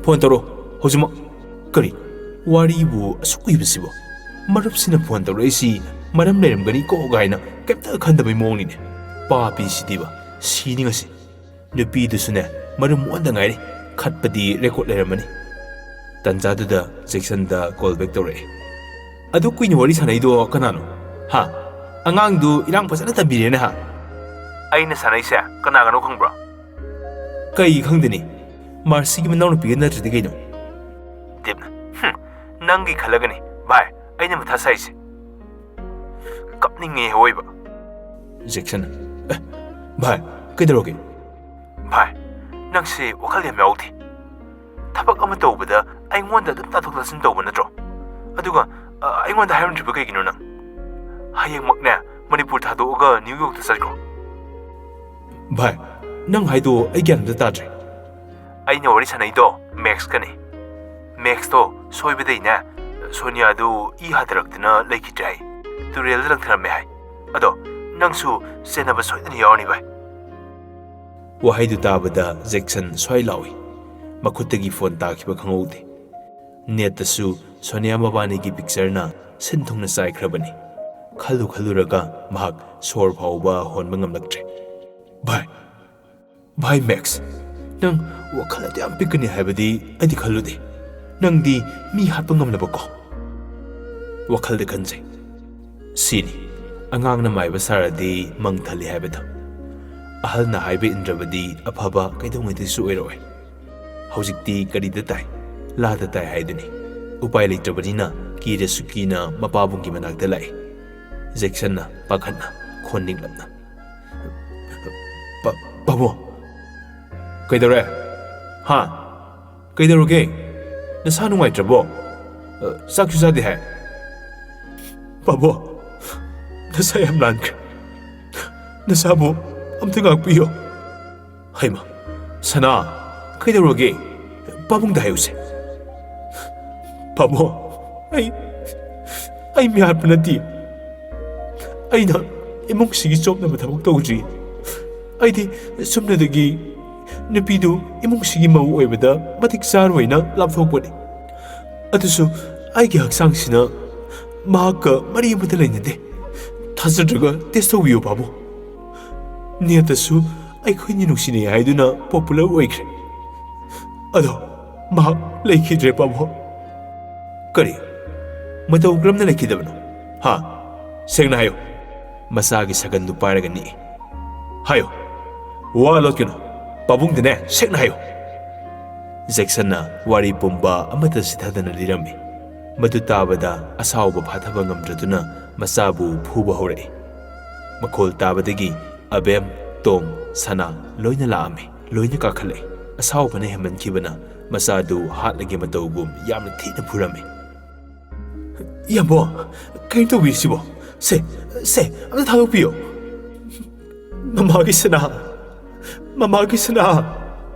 ꯐꯣꯟ ꯇꯧꯔꯣ, ꯍꯧꯖꯤꯛꯃꯛ꯫" ꯀꯔꯤ? ꯋꯥꯔꯤꯕꯨ ꯑꯁꯨꯛ ꯀꯨꯏꯕꯁꯤꯕꯣ? ꯃꯔꯨꯞꯁꯤꯅ ꯐꯣꯟ ꯇꯧꯔꯛꯏꯁꯤ ꯃꯔꯝ ꯂꯩꯔꯝꯒꯅꯤꯀꯣ ꯀꯥꯏꯅ ꯀꯩꯝꯇ ꯈꯟꯗꯕꯩ ꯃꯑꯣꯡꯅꯤꯅꯦ꯫ ꯄꯥꯄꯤꯁꯤꯗꯤꯕ, ꯁꯤꯅꯤ ꯉꯁꯤ꯫ ꯅꯨꯄꯤꯗꯨꯁꯨꯅꯦ, ꯃꯔꯨꯝ ꯑꯣꯟꯗ ꯉꯥꯏꯔꯤ꯫ ꯈꯠꯄꯗꯤ ꯔꯦꯀꯣꯔꯗ ꯂꯩꯔꯝꯃꯅꯤ꯫ ꯇꯟꯖꯥꯗꯨꯗ ꯖꯦꯛꯁꯟꯗ ꯀꯣꯜ ꯕꯦꯛ ꯇꯧꯔꯛꯑꯦ꯫ ꯑꯗꯨ ꯀꯨꯏꯅ ꯋꯥꯔꯤ ꯁꯥꯟꯅꯩꯗꯣ ꯀꯅꯥꯅꯣ? ꯍꯥ? ꯑꯉꯥꯡꯗꯨ ꯏꯔꯥꯡ ꯐꯖꯅ ꯇꯝꯕꯤꯔꯦꯅꯦ ꯍꯥ? ꯑꯩꯅ ꯁꯥꯟꯅꯩꯁꯦ ꯀꯅꯥꯒꯅꯣ ꯈꯪꯕ꯭ꯔꯣ? ꯀꯩ ꯈꯪꯗꯦꯅꯤ? ꯃꯥꯔꯁꯤꯒꯤ ꯃꯅꯥꯎꯅꯨꯄꯤꯒ ꯅꯠꯇ꯭ꯔꯗꯤ ꯀꯩꯅꯣ? ꯗꯤꯞꯅ, "ꯍꯨꯝ, ꯅꯪꯒꯤ ꯈꯜꯂꯒꯅꯤ ꯚꯥꯏ ꯑꯩꯅ ꯃꯊꯥ ꯁꯥꯏꯁꯦ꯫ ꯀꯞꯅꯤꯡꯉꯦ ꯑꯋꯣꯏꯕ꯫" ꯖꯦꯛꯁꯟ, "ꯑꯦ, ꯚꯥꯏ, ꯀꯩꯗꯧꯔꯒꯦ?" "ꯚꯥꯏ, ꯅꯪꯁꯦ ꯋꯥꯈꯜ ꯌꯥꯝ ꯌꯥꯎꯗꯦ꯫ ꯊꯕꯛ ꯑꯃ ꯇꯧꯕꯗ ꯑꯩꯉꯣꯟꯗ ꯑꯗꯨꯝ ꯇꯥꯊꯣꯛ ꯇꯥꯁꯤꯟ ꯇꯧꯕ ꯅꯠꯇ꯭ꯔꯣ? ꯑꯗꯨꯒ, ꯑ, ꯑꯩꯉꯣꯟꯗ ꯍꯥꯏꯔꯝꯗ꯭ꯔꯤꯕ ꯀꯩꯒꯤꯅꯣ ꯅꯪ? ꯍꯌꯦꯡꯃꯛꯅꯦ ꯃꯅꯤꯄꯨꯔ ꯊꯥꯗꯣꯛꯑꯒ ꯅ꯭ꯌꯨ ꯌꯣꯔꯛꯇ ꯆꯠꯈ꯭ꯔꯣ꯫" "ꯚꯥꯏ, ꯅꯪ ꯍꯥꯏꯗꯣ ꯑꯩ ꯒ꯭ꯌꯥꯟ ꯑꯝꯇ ꯇꯥꯗ꯭ꯔꯦ꯫" "ꯑꯩꯅ ꯋꯥꯔꯤ ꯁꯥꯟꯅꯩꯗꯣ ꯃꯦꯛꯁꯀꯅꯤ꯫ ꯃꯦꯛꯁꯇꯣ ꯁꯣꯏꯕꯗꯩꯅꯦ ꯁꯣꯅꯤꯌꯥꯗꯨ ꯏ ꯍꯥꯊꯔꯛꯇꯅ ꯂꯩꯈꯤꯗ꯭ꯔꯦ ꯍꯥꯏ꯫ ꯇꯨꯔꯦꯜꯗ ꯂꯪꯊꯔꯝꯃꯦ ꯍꯥꯏ꯫ ꯑꯗꯣ ꯅꯪꯁꯨ ꯆꯦꯟꯅꯕ ꯁꯣꯏꯗꯅ ꯌꯥꯎꯔꯅꯤ ꯚꯥꯏ꯫" ꯋꯥꯍꯩꯗꯨ ꯇꯥꯕꯗ ꯖꯦꯛꯁꯟ ꯁ꯭ꯋꯥꯏ ꯂꯥꯎꯏ꯫ ꯃꯈꯨꯠꯇꯒꯤ ꯐꯣꯟ ꯇꯥꯈꯤꯕ ꯈꯪꯍꯧꯗꯦ꯫ ꯅꯦꯠꯇꯁꯨ ꯁꯣꯅꯤꯌꯥ ꯃꯕꯥꯅꯤꯒꯤ ꯄꯤꯛꯆꯔꯅ ꯁꯤꯟ ꯊꯨꯡꯅ ꯆꯥꯏꯈ꯭ꯔꯕꯅꯤ꯫ ꯈꯜꯂꯨ ꯈꯜꯂꯨꯔꯒ ꯃꯍꯥꯛ ꯁꯣꯔ ꯐꯥꯎꯕ ꯍꯣꯟꯕ ꯉꯝꯂꯛꯇ꯭ꯔꯦ꯫ "ꯚꯥꯏ, ꯚꯥꯏ ꯃꯦꯛꯁ, ꯅꯪ ꯋꯥꯈꯜ ꯑꯗꯨ ꯌꯥꯝ ꯄꯤꯛꯀꯅꯤ ꯍꯥꯏꯕꯗꯤ ꯑꯩꯗꯤ ꯈꯜꯂꯨꯗꯦ꯫ ꯅꯪꯗꯤ ꯃꯤ ꯍꯥꯠꯄ ꯉꯝꯂꯕꯀꯣ?" ꯋꯥꯈꯜꯗ ꯈꯟꯖꯩ꯫ ꯁꯤꯅꯤ ꯑꯉꯥꯡꯅ ꯃꯥꯏꯕ ꯁꯥꯔꯗꯤ ꯃꯪ ꯊꯜꯂꯤ ꯍꯥꯏꯕꯗꯣ꯫ ꯑꯍꯜꯅ ꯍꯥꯏꯕ ꯏꯟꯗ꯭ꯔꯕꯗꯤ ꯑꯐꯕ ꯀꯩꯗꯧꯉꯩꯗꯁꯨ ꯑꯣꯏꯔꯛꯑꯣꯏ꯫ ꯍꯧꯖꯤꯛꯇꯤ ꯀꯔꯤꯗ ꯇꯥꯏ? ꯂꯥꯗ ꯇꯥꯏ ꯍꯥꯏꯗꯨꯅꯤ꯫ ꯎꯄꯥꯏ ꯂꯩꯇ꯭ꯔꯕꯅꯤꯅ ꯀꯤꯔꯁꯨ ꯀꯤꯅ ꯃꯄꯥꯕꯨꯡꯒꯤ ꯃꯅꯥꯛꯇ ꯂꯥꯛꯏ꯫ ꯖꯦꯛꯁꯟꯅ ꯄꯥꯈꯠꯅ ꯈꯣꯟ ꯅꯤꯛꯂꯞꯅ, "ꯄꯥ-, ꯄꯥꯕꯨꯡ, ꯀꯩꯗꯧꯔꯦ? ꯍꯥ? ꯀꯩꯗꯧꯔꯒꯦ? ꯅꯁꯥ ꯅꯨꯡꯉꯥꯏꯇ꯭ꯔꯕꯣ? ꯑ, ꯆꯥꯛꯁꯨ ꯆꯥꯗꯦ ꯍꯥꯏ?" "ꯄꯥꯕꯨꯡ, ꯅꯁꯥ ꯌꯥꯝ ꯂꯥꯟꯈ꯭ꯔꯦ꯫ ꯅꯁꯥꯕꯨ ꯑꯝꯇ ꯉꯥꯛꯄꯤꯌꯨ꯫" "ꯍꯩꯃꯥ, ꯁꯅꯥ, ꯀꯩꯗꯧꯔꯒꯦ? ꯄꯥꯕꯨꯡꯗ ꯍꯥꯏꯌꯨꯁꯦ꯫" "ꯄꯥꯕꯨꯡ, ꯑꯩ, ꯑꯩ ꯃꯤꯍꯥꯠꯄ ꯅꯠꯇꯦ꯫ ꯑꯩꯅ ꯏꯃꯨꯡꯁꯤꯒꯤ ꯆꯣꯞꯅꯕ ꯊꯕꯛ ꯇꯧꯗ꯭ꯔꯤ꯫ ꯑꯩꯗꯤ ꯁꯨꯞꯅꯗꯒꯤ ꯅꯨꯄꯤꯗꯨ ꯏꯃꯨꯡꯁꯤꯒꯤ ꯃꯧ ꯑꯣꯏꯕꯗ ꯃꯇꯤꯛ ꯆꯥꯔꯣꯏꯅ ꯂꯥꯞꯊꯣꯛꯄꯅꯤ꯫ ꯑꯗꯨꯁꯨ ꯑꯩꯒꯤ ꯍꯛꯆꯥꯡꯁꯤꯅ ꯃꯍꯥꯛꯀ ꯃꯔꯤ ꯑꯃꯠꯇ ꯂꯩꯅꯗꯦ꯫ ꯊꯥꯖꯗ꯭ꯔꯒ ꯇꯦꯁ ꯇꯧꯕꯤꯌꯨ ꯄꯥꯕꯨꯡ꯫ ꯅꯦꯠꯇꯁꯨ ꯑꯩꯈꯣꯏꯅꯤ ꯅꯨꯡꯁꯤꯅꯩ ꯍꯥꯏꯗꯨꯅ ꯄꯣꯄꯨꯂꯔ ꯑꯣꯏꯈ꯭ꯔꯦ꯫ ꯑꯗꯣ ꯃꯍꯥꯛ ꯂꯩꯈꯤꯗ꯭ꯔꯦ ꯄꯥꯕꯨꯡ꯫" "ꯀꯔꯤ? ꯃꯇꯧ ꯀꯔꯝꯅ ꯂꯩꯈꯤꯗꯕꯅꯣ? ꯍꯥ? ꯁꯦꯡꯅ ꯍꯥꯏꯌꯨ꯫ ꯃꯆꯥꯒꯤ ꯁꯒꯟꯗꯨ ꯄꯥꯏꯔꯒ ꯅꯤꯛꯏ꯫ ꯍꯥꯏꯌꯨ꯫ ꯋꯥ ꯂꯣꯠꯀꯅꯨ꯫ ꯄꯥꯕꯨꯡꯗꯅꯦ ꯁꯦꯡꯅ ꯍꯥꯏꯌꯨ꯫ ꯖꯦꯛꯁꯟꯅ ꯋꯥꯔꯤ ꯄꯨꯝꯕ ꯑꯃꯠꯇ ꯆꯤꯊꯗꯅ ꯂꯤꯔꯝꯃꯤ꯫ ꯃꯗꯨ ꯇꯥꯕꯗ ꯑꯁꯥꯎꯕ ꯐꯥꯊꯕ ꯉꯝꯗ꯭ꯔꯗꯨꯅ ꯃꯆꯥꯕꯨ ꯐꯨꯕ ꯍꯧꯔꯛꯏ꯫ ꯃꯈꯣꯜ ꯇꯥꯕꯗꯒꯤ ꯑꯕꯦꯝ, ꯇꯣꯝ, ꯁꯅꯥ ꯂꯣꯏꯅ ꯂꯥꯛꯑꯝꯃꯤ꯫ ꯂꯣꯏꯅ ꯀꯥꯈꯠꯂꯛꯏ꯫ ꯑꯁꯥꯎꯕꯅ ꯍꯦꯟꯃꯟꯈꯤꯕꯅ ꯃꯆꯥꯗꯨ ꯍꯥꯠꯂꯒꯦ ꯃꯇꯧꯒꯨꯝ ꯌꯥꯝꯅ ꯊꯤꯅ ꯐꯨꯔꯝꯃꯤ꯫ "ꯏꯌꯥꯝꯕꯣ, ꯀꯩꯅꯣ ꯇꯧꯕꯤꯔꯤꯁꯤꯕꯣ? ꯁꯦ, ꯁꯦ, ꯑꯝꯇ ꯊꯥꯗꯣꯛꯄꯤꯌꯣ꯫ ꯃꯃꯥꯒꯤ ꯁꯅꯥ, ꯃꯃꯥꯒꯤ ꯁꯅꯥ!"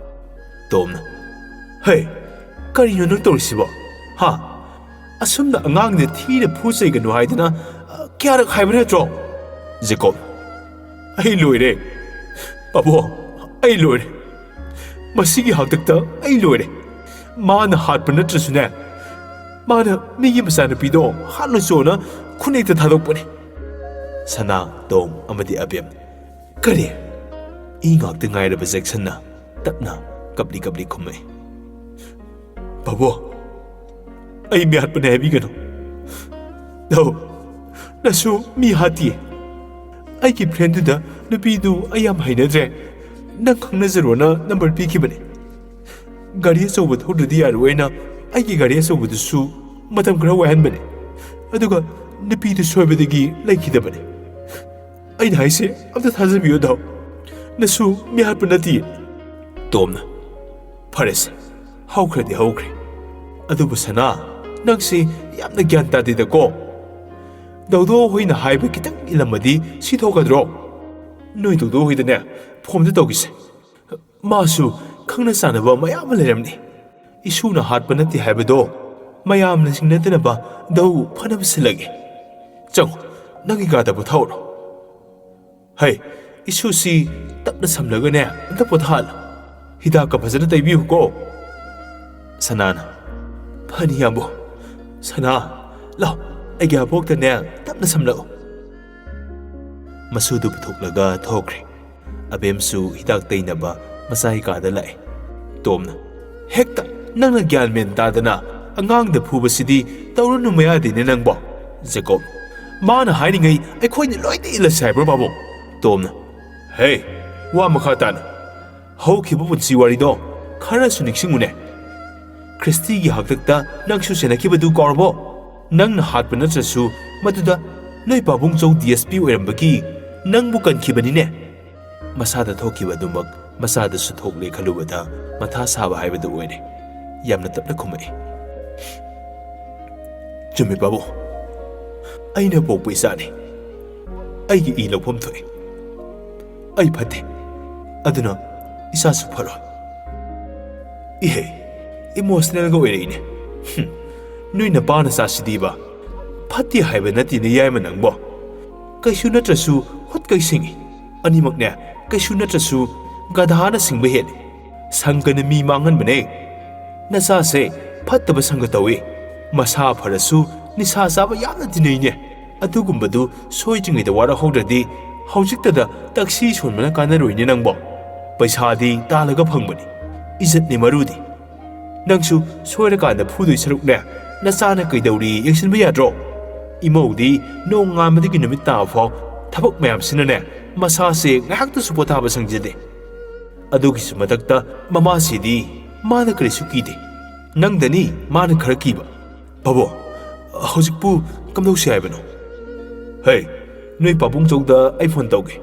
ꯇꯣꯝꯅ, "ꯍꯦ, ꯀꯔꯤꯅꯣ ꯅꯪ ꯇꯧꯔꯤꯁꯤꯕꯣ? ꯍꯥ? ꯑꯁꯨꯝꯅ ꯑꯉꯥꯡꯗ ꯊꯤꯅ ꯐꯨ ꯆꯩꯒꯅꯨ ꯍꯥꯏꯗꯅ, ꯑ, ꯀꯌꯥꯔꯛ ꯍꯥꯏꯕ ꯅꯠꯇ꯭ꯔꯣ?" ꯖꯦꯀꯣꯕ, "ꯑꯩ ꯂꯣꯏꯔꯦ꯫ ꯄꯥꯕꯨꯡ, ꯑꯩ ꯂꯣꯏꯔꯦ꯫ ꯃꯁꯤꯒꯤ ꯍꯥꯛꯇꯛꯇ ꯑꯩ ꯂꯣꯏꯔꯦ꯫ ꯃꯥꯅ ꯍꯥꯠꯄ ꯅꯠꯇ꯭ꯔꯁꯨꯅꯦ, ꯃꯥꯅ ꯃꯤꯒꯤ ꯃꯆꯥꯅꯨꯄꯤꯗꯣ ꯍꯥꯠꯂꯨꯆꯣꯅ ꯈꯨꯠꯅꯦꯛꯇ ꯊꯥꯗꯣꯛꯄꯅꯤ꯫" ꯁꯅꯥ, ꯇꯣꯝ ꯑꯃꯗꯤ ꯑꯕꯦꯝ꯫ "ꯀꯔꯤ?" ꯏ ꯉꯥꯛꯇ ꯉꯥꯏꯔꯕ ꯖꯦꯛꯁꯟꯅ ꯇꯞꯅ ꯀꯞꯂꯤ ꯀꯞꯂꯤ ꯈꯨꯝꯃꯛꯏ꯫ "ꯄꯥꯕꯨꯡ, ꯑꯩ ꯃꯤꯍꯥꯠꯄꯅꯦ ꯍꯥꯏꯕꯤꯒꯅꯨ꯫ ꯅꯧ, ꯅꯁꯨ ꯃꯤ ꯍꯥꯠꯇꯤꯌꯦ꯫ ꯑꯩꯒꯤ friendꯗꯨꯗ ꯅꯨꯄꯤꯗꯨ ꯑꯩ ꯌꯥꯝ ꯍꯩꯅꯗ꯭ꯔꯦ, ꯅꯪ ꯈꯪꯅꯖꯔꯣꯅ number ꯄꯤꯈꯤꯕꯅꯦ꯫ ꯒꯥꯔꯤ ꯑꯆꯧꯕ ꯊꯧꯗ꯭ꯔꯗꯤ ꯌꯥꯔꯣꯏꯅ ꯑꯩꯒꯤ ꯒꯥꯔꯤ ꯑꯆꯧꯕꯗꯨꯁꯨ ꯃꯇꯝ ꯈꯔ ꯋꯥꯏꯍꯟꯕꯅꯦ꯫ ꯑꯗꯨꯒ ꯅꯨꯄꯤꯗꯨ ꯁꯣꯏꯕꯗꯒꯤ ꯂꯩꯈꯤꯗꯕꯅꯦ꯫ ꯑꯩꯅ ꯍꯥꯏꯁꯦ ꯑꯝꯇ ꯊꯥꯖꯕꯤꯌꯨ ꯗꯥꯎ꯫ ꯅꯁꯨ ꯃꯤꯍꯥꯠꯄ ꯅꯠꯇꯤꯌꯦ꯫" ꯇꯣꯝꯅ, "ꯐꯔꯦꯁꯦ, ꯍꯧꯈ꯭ꯔꯗꯤ ꯍꯧꯈ꯭ꯔꯦ꯫ ꯑꯗꯨꯕꯨ ꯁꯅꯥ, ꯅꯪꯁꯤ ꯌꯥꯝꯅ ꯒ꯭ꯌꯥꯟ ꯇꯥꯗꯦꯗꯀꯣ꯫ ꯗꯧꯗꯧ ꯍꯣꯏꯅ ꯍꯥꯏꯕ ꯈꯤꯇꯪ ꯏꯜꯂꯝꯃꯗꯤ ꯁꯤ ꯊꯣꯛꯀꯗ꯭ꯔꯣ? ꯅꯣꯏ ꯗꯧꯗꯧ ꯍꯣꯏꯗꯅꯦ ꯐꯣꯟꯗ ꯇꯧꯈꯤꯁꯦ꯫ ꯃꯥꯁꯨ ꯈꯪꯅ ꯆꯥꯟꯅꯕ ꯃꯌꯥꯝ ꯑꯃ ꯂꯩꯔꯝꯅꯤ꯫ ꯏꯁꯨꯅ ꯍꯥꯠꯄ ꯅꯠꯇꯦ ꯍꯥꯏꯕꯗꯣ ꯃꯌꯥꯝꯅ ꯆꯤꯡꯅꯗꯅꯕ ꯗꯧ ꯐꯅꯕ ꯁꯤꯜꯂꯒꯦ꯫ ꯆꯪꯉꯣ, ꯅꯪꯒꯤ ꯀꯥꯗ ꯄꯣꯊꯥꯎꯔꯣ꯫ ꯍꯩ, ꯏꯁꯨꯁꯤ ꯇꯞꯅ ꯁꯝꯂꯒꯅꯦ ꯑꯝꯇ ꯄꯣꯊꯥꯍꯜꯂꯣ꯫ ꯍꯤꯗꯥꯛꯀ ꯐꯖꯅ ꯇꯩꯕꯤꯌꯨꯀꯣ꯫" ꯁꯅꯥꯅ, "ꯐꯅꯤ ꯌꯥꯝꯕꯣ꯫ ꯁꯅꯥ, ꯂꯥꯎ, ꯑꯩꯒꯤ ꯑꯕꯣꯛꯇꯅꯦ ꯇꯞꯅ ꯁꯝꯂꯛꯎ꯫" ꯃꯁꯨꯗꯨ ꯄꯨꯊꯣꯛꯂꯒ ꯊꯣꯛꯈ꯭ꯔꯦ꯫ ꯑꯕꯦꯝꯁꯨ ꯍꯤꯗꯥꯛ ꯇꯩꯅꯕ ꯃꯆꯥꯒꯤ ꯀꯥꯗ ꯂꯥꯛꯑꯦ꯫ ꯇꯣꯝꯅ, "ꯍꯦꯛꯇ ꯅꯪꯅ ꯒ꯭ꯌꯥꯟ ꯃꯦꯟ ꯇꯥꯗꯅ ꯑꯉꯥꯡꯗ ꯐꯨꯕꯁꯤꯗꯤ ꯇꯧꯔꯨꯅꯨ ꯃꯌꯥꯗꯤꯅꯦ ꯅꯪꯕꯣ꯫ ꯖꯦꯀꯣꯕ, ꯃꯥꯅ ꯍꯥꯏꯔꯤꯉꯩ ꯑꯩꯈꯣꯏꯅ ꯂꯣꯏꯅ ꯏꯜꯂꯁꯤ ꯍꯥꯏꯕ꯭ꯔꯣ ꯄꯥꯕꯨꯡ? ꯇꯣꯝꯅ, ꯍꯦ, ꯋꯥ ꯃꯈꯥ ꯇꯥꯅ꯫ ꯍꯧꯈꯤꯕ ꯄꯨꯟꯁꯤ ꯋꯥꯔꯤꯗꯣ ꯈꯔꯁꯨ ꯅꯤꯡꯁꯤꯡꯉꯨꯅꯦ꯫ ꯈ꯭ꯔꯤꯁꯇꯤꯒꯤ ꯍꯥꯛꯇꯛꯇ ꯅꯪꯁꯨ ꯁꯦꯟꯅꯈꯤꯕꯗꯨ ꯀꯥꯎꯔꯕꯣ? ꯅꯪꯅ ꯍꯥꯠꯄ ꯅꯠꯇ꯭ꯔꯁꯨ ꯃꯗꯨꯗ ꯅꯣꯏ ꯄꯥꯕꯨꯡ ꯆꯧ ꯗꯤ ꯑꯦꯁ ꯄꯤ ꯑꯣꯏꯔꯝꯕꯒꯤ ꯅꯪꯕꯨ ꯀꯟꯈꯤꯕꯅꯤꯅꯦ꯫ ꯃꯁꯥꯗ ꯊꯣꯛꯈꯤꯕ ꯑꯗꯨꯃꯛ ꯃꯆꯥꯗꯁꯨ ꯊꯣꯛꯂꯦ ꯈꯜꯂꯨꯕꯗ ꯃꯊꯥ ꯁꯥꯕ ꯍꯥꯏꯕꯗꯨ ꯑꯣꯏꯔꯦ꯫ ꯌꯥꯝꯅ ꯇꯞꯅ ꯈꯨꯝꯃꯛꯏ꯫ ꯆꯨꯝꯃꯤ ꯄꯥꯕꯨꯡ꯫ ꯑꯩꯅ ꯄꯣꯛꯄ ꯏꯆꯥꯅꯤ꯫ ꯑꯩꯒꯤ ꯏ ꯂꯧꯐꯝ ꯊꯣꯛꯏ꯫ ꯑꯩ ꯐꯠꯇꯦ꯫ ꯑꯗꯨꯅ ꯏꯆꯥꯁꯨ ꯐꯔꯣꯏ꯫ ꯏꯍꯦ, ꯏꯃꯣꯁꯅꯦꯜꯒ ꯑꯣꯏꯔꯛꯏꯅꯦ꯫ ꯍꯨꯝ, ꯅꯣꯏ ꯅꯄꯥ ꯅꯆꯥꯁꯤꯗꯤꯕ꯫ ꯐꯠꯇꯦ ꯍꯥꯏꯕ ꯅꯠꯇꯦꯅꯦ ꯌꯥꯏꯃ ꯅꯪꯕꯣ꯫ ꯀꯩꯁꯨ ꯅꯠꯇ꯭ꯔꯁꯨ ꯍꯨꯠ ꯀꯩ ꯁꯤꯡꯉꯤ꯫ ꯑꯅꯤꯃꯛꯅꯦ, ꯀꯩꯁꯨ ꯅꯠꯇ꯭ꯔꯁꯨ ꯒꯙꯥꯅ ꯁꯤꯡꯕ ꯍꯦꯜꯂꯤ꯫ ꯁꯪꯒꯅ ꯃꯤ ꯃꯥꯡꯍꯟꯕꯅꯦ꯫ ꯅꯆꯥꯁꯦ ꯐꯠꯇꯕ ꯁꯪꯒ ꯇꯧꯏ꯫ ꯃꯁꯥ ꯐꯔꯁꯨ ꯅꯤꯁꯥ ꯆꯥꯕ ꯌꯥꯝꯅ ꯇꯤꯟꯅꯩꯅꯦ꯫ ꯑꯗꯨꯒꯨꯝꯕꯗꯨ ꯁꯣꯏꯗ꯭ꯔꯤꯉꯩꯗ ꯋꯥꯔꯛꯍꯧꯗ꯭ꯔꯗꯤ ꯍꯧꯖꯤꯛꯇꯗ ꯇꯛꯁꯤ ꯁꯣꯟꯕꯅ ꯀꯥꯟꯅꯔꯣꯏꯅꯦ ꯅꯪꯕꯣ꯫ ꯄꯩꯁꯥꯗꯤ ꯇꯥꯜꯂꯒ ꯐꯪꯕꯅꯤ꯫ ꯏꯖꯠꯅꯤ ꯃꯔꯨꯗꯤ꯫ ꯅꯪꯁꯨ ꯁꯣꯏꯔꯀꯥꯟꯗ ꯐꯨꯗꯣꯏ ꯁꯔꯨꯛꯅꯦ, ꯅꯆꯥꯅ ꯀꯩꯗꯧꯔꯤ ꯌꯦꯡꯁꯤꯟꯕ ꯌꯥꯗ꯭ꯔꯣ? ꯏꯃꯧꯗꯤ ꯅꯣꯡꯉꯥꯟꯕꯗꯒꯤ ꯅꯨꯃꯤꯠ ꯇꯥꯕ ꯐꯥꯎ ꯊꯕꯛ ꯃꯌꯥꯝꯁꯤꯅꯅꯦ, ꯃꯁꯥꯁꯦ ꯉꯥꯏꯍꯥꯛꯇꯁꯨ ꯄꯣꯊꯥꯕ ꯁꯪꯖꯗꯦ꯫ ꯑꯗꯨꯒꯤꯁꯨ ꯃꯊꯛꯇ ꯃꯃꯥꯁꯤꯗꯤ ꯃꯥꯅ ꯀꯔꯤꯁꯨ ꯀꯤꯗꯦ꯫ ꯅꯪꯗꯅꯤ ꯃꯥꯅ ꯈꯔ ꯀꯤꯕ꯫ ꯄꯥꯕꯨꯡ, ꯍꯧꯖꯤꯛꯄꯨ ꯀꯝꯗꯧꯁꯤ ꯍꯥꯏꯕꯅꯣ? ꯍꯦ, ꯅꯣꯏ ꯄꯥꯕꯨꯡ ꯆꯧꯗ ꯑꯩ ꯐꯣꯟ ꯇꯧꯒꯦ꯫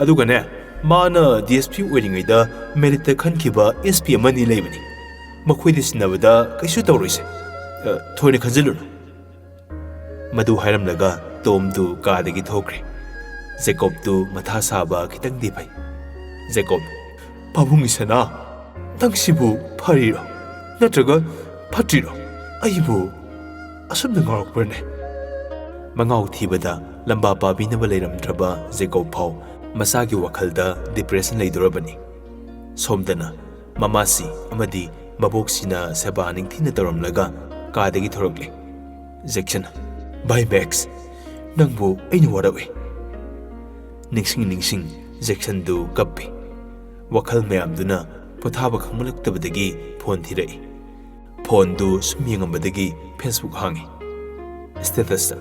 ꯑꯗꯨꯒꯅꯦ, ꯃꯥꯅ ꯗꯤ ꯑꯦꯁ ꯄꯤ ꯑꯣꯏꯔꯤꯉꯩꯗ ꯃꯦꯔꯤꯠꯇ ꯈꯟꯈꯤꯕ ꯑꯦꯁ ꯄꯤ ꯑꯃꯅꯤ ꯂꯩꯕꯅꯤ꯫ ꯃꯈꯣꯏꯗ ꯁꯤꯟꯅꯕꯗ ꯀꯩꯁꯨ ꯇꯧꯔꯣꯏꯁꯦ꯫ ꯑ, ꯊꯣꯏꯅ ꯈꯟꯖꯤꯜꯂꯨꯅꯨ꯫ ꯃꯗꯨ ꯍꯥꯏꯔꯝꯂꯒ ꯇꯣꯝꯗꯨ ꯀꯥꯗꯒꯤ ꯊꯣꯛꯈ꯭ꯔꯦ꯫ ꯖꯦꯀꯣꯕꯇꯨ ꯃꯊꯥ ꯁꯥꯕ ꯈꯤꯇꯪꯗꯤ ꯐꯩ꯫ ꯖꯦꯀꯣꯕ, "ꯄꯥꯕꯨꯡꯒꯤ ꯁꯅꯥ, ꯅꯪꯁꯤꯕꯨ ꯐꯔꯤꯔꯣ? ꯅꯠꯇ꯭ꯔꯒ ꯐꯠꯇ꯭ꯔꯤꯔꯣ? ꯑꯩꯕꯨ ꯑꯁꯨꯝꯅ ꯉꯥꯎꯔꯛꯄ꯭ꯔꯅꯦ?" ꯃꯉꯥꯎ ꯊꯤꯕꯗ ꯂꯝꯕꯥ ꯄꯥꯕꯤꯅꯕ ꯂꯩꯔꯝꯗ꯭ꯔꯕ ꯖꯦꯀꯣꯕ ꯐꯥꯎ ꯃꯆꯥꯒꯤ ꯋꯥꯈꯜꯗ ꯗꯤꯄ꯭ꯔꯦꯁꯟ ꯂꯩꯗꯣꯔꯕꯅꯤ꯫ ꯁꯣꯝꯗꯅ ꯃꯃꯥꯁꯤ ꯑꯃꯗꯤ ꯃꯕꯣꯛꯁꯤꯅ ꯁꯦꯕꯥ ꯅꯤꯡꯊꯤꯅ ꯇꯧꯔꯝꯂꯒ ꯀꯥꯗꯒꯤ ꯊꯣꯔꯛꯂꯦ꯫ ꯖꯦꯛꯁꯟ, "ꯚꯥꯏ ꯃꯦꯛꯁ, ꯅꯪꯕꯨ ꯑꯩꯅ ꯋꯥꯔꯛꯏ꯫" ꯅꯤꯡꯁꯤꯡ ꯅꯤꯡꯁꯤꯡ ꯖꯦꯛꯁꯟꯗꯨ ꯀꯞꯄꯤ꯫ ꯋꯥꯈꯜ ꯃꯌꯥꯝꯗꯨꯅ ꯄꯣꯊꯥꯕ ꯈꯪꯃꯜꯂꯛꯇꯕꯗꯒꯤ ꯐꯣꯟ ꯊꯤꯔꯛꯏ꯫ ꯐꯣꯟꯗꯨ ꯁꯨꯝ ꯌꯦꯡꯉꯝꯕꯗꯒꯤ Facebook ꯍꯥꯡꯉꯤ꯫ Statusꯇ,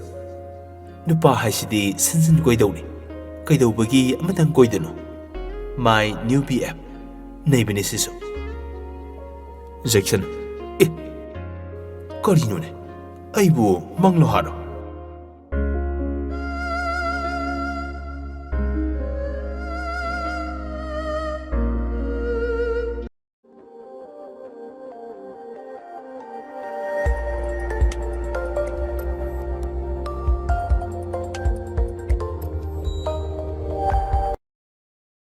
"ꯅꯨꯄꯥ ꯍꯥꯏꯁꯤꯗꯤ ꯁꯤꯟ ꯁꯤꯟ ꯀꯣꯏꯗꯧꯅꯤ꯫ ꯀꯩꯗꯧꯕꯒꯤ ꯑꯃꯇꯪ ꯀꯣꯏꯗꯅꯣ? My new B F꯫ ꯅꯩꯕꯅꯤ ꯁꯤꯁꯨ꯫" ꯖꯦꯛꯁꯟ, "ꯑꯦ, ꯀꯔꯤꯅꯣꯅꯦ? ꯑꯩꯕꯨ ꯃꯪꯂꯣ ꯍꯥꯔꯣ?"